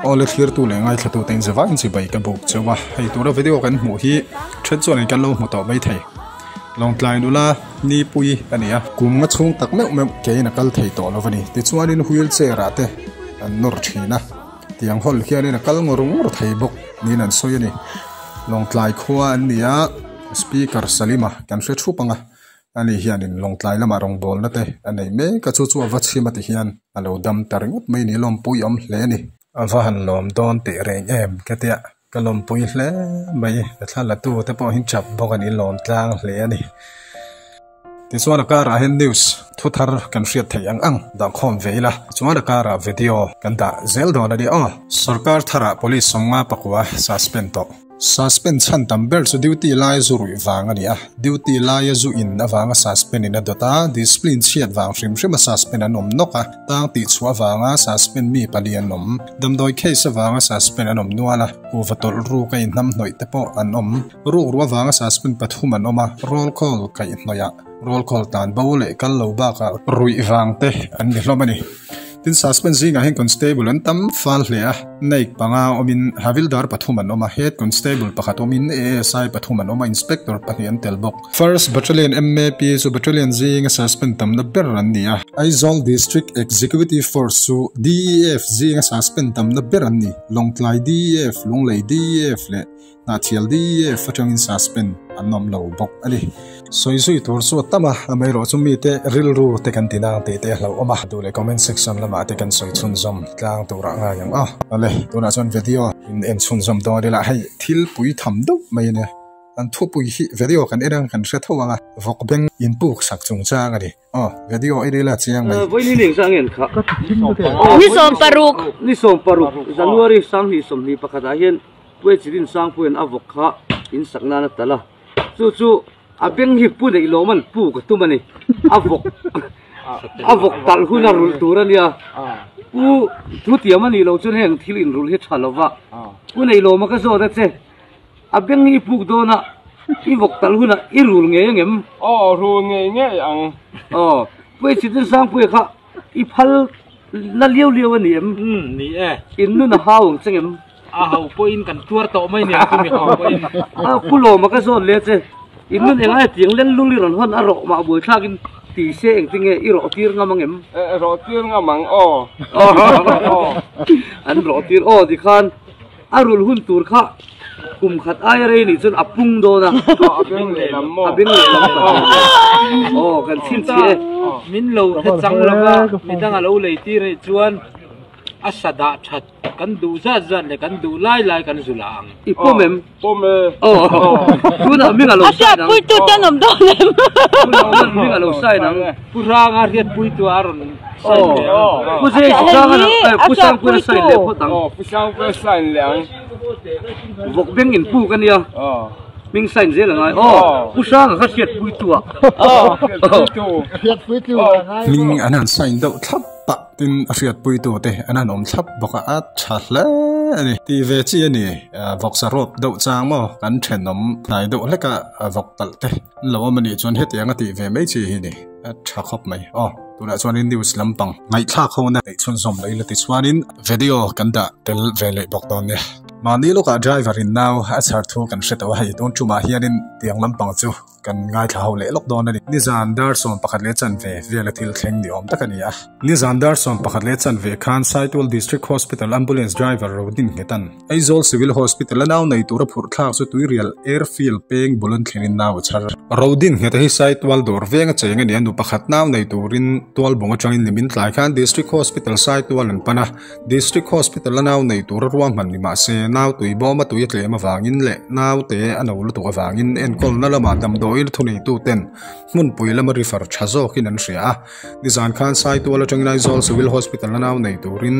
Awle thlirtu leh ngaithlatu te in zava in chibai ka buk cheu a, hei tura video kan hmuh hi then chuan in kan lo hmu tawh mai thei. Lawngtlai nula Nipui a ni a, kum nga chhung tak meuh meuh keiin a kal thei tawh lo a ni. Tichuanin wheel chair ah te an nawr thin a, tiang hawl hianin a kal ngawr ngawr thei bawk niin an sawi a ni. Lawngtlai khua an ni a, Speaker Salima kan hre thup ang a. Ani hianin Lawngtlai lamah rawngbawlna te a nei mek a, chu chu a va chhim a ti hian a lo dam ta ringawt mai ni, lawmpui awm hle a ni. A va han lawm dawn teh reng em ka tia, ka lawmpui hle mai, ka thla la tu te pawh hi chap bawk a ni, lawm tlang hle a ni. Tichuan a karah hian news thu thar kan hriat theih ang ang dah khawm ve ila, tichuan a karah video kan dah zel dawn a ni aw. Sorkar tharah police sawmnga pakua suspend tawh. Suspend chhan tam ber chu duty laia zu ruih vang a ni a, duty laia zu in avanga suspend in a dawt a, discipline chhiat vang hrim hrim a suspend an awm nawk a, tang tih chhuah avanga suspend mi pali an awm, damdawi case avanga suspend an awm nual a, kuhva tawlh ruk a inhnamhnawih te pawh an awm, rukru avanga suspend pathum an awm a, roll call kaihhnawih ah roll call tan bo leh kal lo bakah ruih vang te an ni hlawm a ni. Tin, suspend zingah hian constable an tam fal hle a, naik panga awmin havildar pathum an awm a, head constable pakhat awmin ASI pathum an awm a, inspector pahnih an tel bawk. First Battalion MAP chu battalion zinga suspend tamna ber an ni a. Aizawl District Executive Force chu DEF zinga suspend tamna ber an ni. Lawngtlai DEF, Lunglei DEF leh Hnahthial DEF atangin suspend an awm lo bawk a ni. Sawi zui tur chu a tam a, amaherawh chu mite rilru te kan ti nang tih te a hlauhawm a, duh leh comment section lamah te kan sawi chhunzawm tlang turah ngai ang a. Awle, tunah chuan video in en chhunzawm dawn ila, hei thil pui tham deuh mai a nia, an thupui hi video kan en ang kan hre tho ang a, vawk beng inpuk sak chungchang a ni. Aw, video i ril a chiang mai. Vawi ni eng ngen kha. Ni 16. Ni 16 January 2021 ah hian Puichilin Sangpuian a vawk kha in sak nan a tal a. Chu chu a beng hi pu neih lawm an pu ka tum a ni. A vawk a vawk talh hun a rulh tur a nia. Pu thu tiam a nih loh chuan heng thil in rulh hi tha lova. Pu neih lawm a ka zawt a che. A beng hi i puk dawn a, i vawk talh hunah i rul ngei angem? Aw, rul ngei ngei ang. Aw, Puia Chitin Sangpuia kha i phal na liau liau a ni em? Umm, ni e. In nun a hau ang che ngem? A hau pawhin kan tuar tawh mai nia chumi hau pawhin. A, Pu Lawma ka zawn leh che. In nun engai tiang len lul i rawn hawn a rawh mah buai thlakin ti se engtinge i rawh tir ngam angem? E, rawh tir ngam ang, aw. Aw, an rawh tir, aw tikhan. A rulh hun tur kha kum khat aia rei nih chuan a pung dawn a. A beng lehlam maw? A beng lehlam pahnih. Aw kan chhinchhiah e. Min lo hre chang lova midang a lo lei tir anih chuan a sa dah that kan duh zat zat leh kan duh lai lai kan zu lah ang. I pawm em? Pawm e. Aw tunah hming a lo sign ang. A hriatpuitu te an awm dawn em? Tunah hming a lo sign ang. Pu Hranga hriatpuitu a rawn sign leh ang. Pu Zai Sanga Pu Sangpuia sign leh phawt ang. Aw Pu Sangpuia sign leh ang. Vawk beng in puk a nia. Hming sign zel a ngai. Aw Pu Hranga kha hriatpuitu a. Aw hriatpuitu. Hriatpuitu. Hming an han sign deuh thlap a tin a hriatpuitu te an han awm thlap bawk a a tha hle a ni. Ti ve chi a ni vawksa rawp deuh chang maw kan thenawm hnai deuh hlek a vawk talh te. Lo awm a nih chuan hetiang a tih ve mai chi hi ni a tha khawp mai aw tunah chuanin news lampang ngaihthlak ho na neih chhunzawm loh ila tichuanin video kan dah tel ve leh bawk dawn nia mahni lawkah driver in nau a chhar thu kan hre tawh a hei tun tumah hianin tiang lampang chu kan ngaithla ho leh lawk dawn a ni nizan dar 11 leh chanve vela thil thleng ni awm tak a ni a nizan dar 11 leh chanve khan Saitual District Hospital ambulance driver Rodin Nghetan Aizawl Civil Hospital a nau nei tura phurh thlak chu Tuirial Airfield peng bul an thlengin nau a chhar. Rodin ngheta hi Saitual dawr veng a cheng a ni a, nu pakhat nau nei turin Tualbung atangin nimin tlai khan District Hospital Saitual an pan a, District Hospital a nau nei tura ruahman ni mah se nau tui bawm a tui a tlem avangin leh nau te a no lutuk avangin enkawlna lamah damdawiin thuneitu ten hmunpui lama refer tha zawkin an hria a, nizan khan Saitual atangin Aizawl Civil Hospital a nau nei turin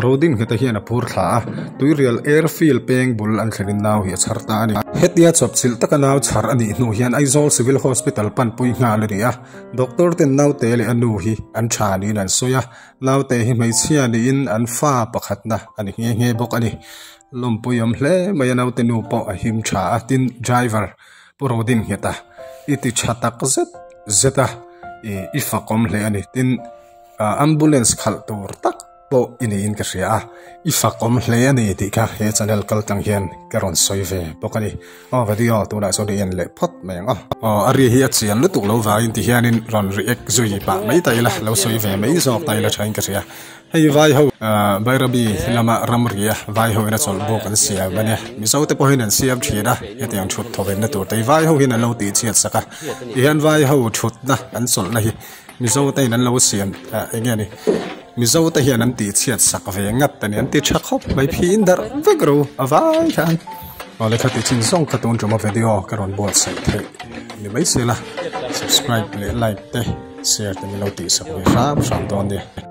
Rodin ngheta hian a phur thla a, Tuirial Airfield peng bul an thlenin nau hi a chhar ta a ni. Hetia chawpchilh taka nau chhar a nih hnu hian Aizawl Civil Hospital panpui nghal a ni a, doctor ten naute leh a nu hi an tha niin an sawi a, naute hi hmeichhia niin an fa pakhatna a ni nghe nghe bawk a ni. Lawmpui awm hle mai a naute nu pawh a him tha a, tin driver Pu Rodin ngheta i ti tha tak zet zet a, i fakawm hle a ni. Tin ambulance khalh tur tak. Pawh i niin ka hria a, i fak awm hle a ni tih kha he channel kal tang hian ka rawn sawi ve bawk a ni. Aw video tunah chuan i en leh phawt mai ang aw. Aw a ri hi a chian lutuk lo vangin ti hianin rawn react zui pah mai ta ila, lo sawi ve mai zawk ta ila thain ka hria. Hei vai ho Bairabi lama ramria vai ho in a chawlh buk an siam a nia, Mizo te pawhin an siam thin a, hetiang thut thawvenna tur te hi vai ho hian an lo tihchhiat sak a, tihian vai ho thutna an chawlhna hi Mizo te in an lo siam eng nge ni Mizo te hian an tih chhiat sak ve ngat a ni an ti tha khawp mai phiin darh vek ro a vai khan aw lehkha ti chin zawng kha tun tuma video ka rawn buatsaih theih ni mai se la subscribe leh like te share te min lo tih sak ve hram hram dawn nia.